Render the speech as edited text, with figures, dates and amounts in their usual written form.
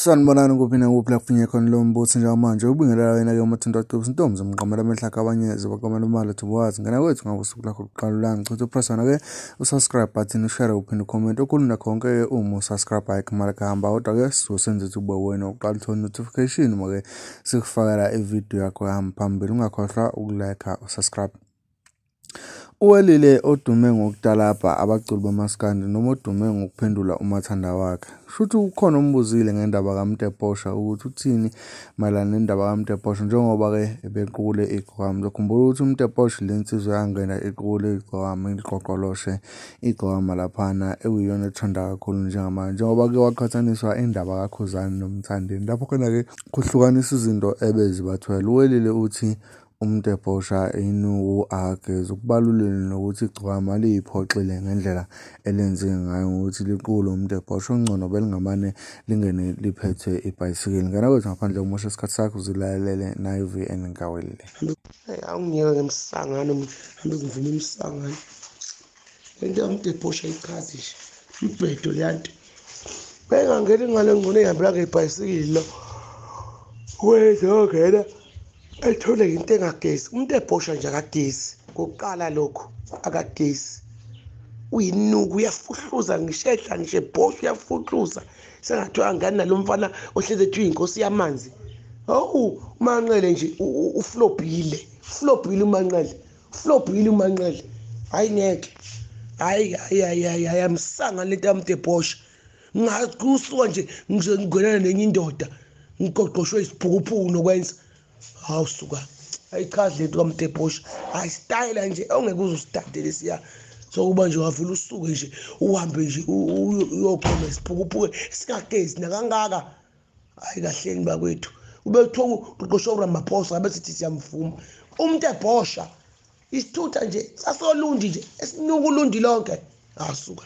Sanibonani kuphi nakuphi la kufinye khona lo mbuthi njengamanje ubingelela wena-ke umathinto wacebisa intombi zomqamela amehlo akho abanye zibaqamela imali thubukazi ngena kwethu ngabe usuku lakho lokuqala la ngichitha upress wona-ke usubscribe button ushare uphinde ucomment okhulu nakho konke-ke uma usubscribe ayikho imali kuhamba kodwa-ke sizosenza ukuthi ube wena uqala uthole notification uma-ke sikufakela ividiyo yakho ehamba phambili ungakhohlwa ukulike usubscribe. Uwelile odume ngokutalabha abaculi bamaskandi noma odume ngokuphendula umathanda wakhe. Shuthi ukhona ombuzile ngendaba kaMteposha ukuthi uthini mayelana nendaba kaMteposha njengoba-ke ebequkule igqokama. Uzokhumbula ukuthi uMteposha le nsizwa yangena iqukule igqokama iliqoqoloshe igqokama laphana ekuyiyona ethanda kakhulu njengamanje. Njengoba-ke waqhathaniswa indaba kaKhuzani noMthandeni lapho khona-ke kuhlukanisa izinto ebezibathwele. Uwelile uthi uMteposha inuku akagezi ukubalulile nokuthi igcokama liyiphoxile ngendlela elenziwe ngayo ngokuthi liqule uMteposha ongcono belingamane lingene liphethe ibhayisikili. Ngena kwethu ngaphandle komosha isikhathi sakho uzilalele nayo VN Nkawelile. Awungiyeke ngemsangano hambe ngivuma imsangano. Lento kaMteposha ichazi nje umbhedo leyanto. Bengangeni ngale ngcono ehambela ngebhayisikili lo. Wezongena ethole into engagezi. Umuntu ebhosha nje akagezi. Ngokuqala lokho akagezi. Uyinuku uyafuhluza ngisho ehla ngisho ebhosha uyafuhluza. Sengathiwa angani nalo mfana ohlezi ethi uyinkosi yamanzi. Hawu uManqele nje uflopile. Uflopile uManqele. Uflopile uManqele. Hayi ngeke. Hayi hayi hayi hayi amsanga lento kaMteposha. Ngathi kusuka nje ngizongenana nenye indoda ngiqoqoshwe isiphukuphuku nokwenza. Hawu suka ayichazi lento kaMteposha ayistayela nje ongeke uze lesiya sokuba nje wavula usuke nje uhambe nje uyokhona isiphukuphuku singagezi nakangaka. Hayi kahleni bakwethu ube kuthiwa uqoqosho uRamaphosa ngabe sithi siyamvuma umuntu ebhosha isithutha nje sasolundi nje esinuka ulundi lonke. Asuka.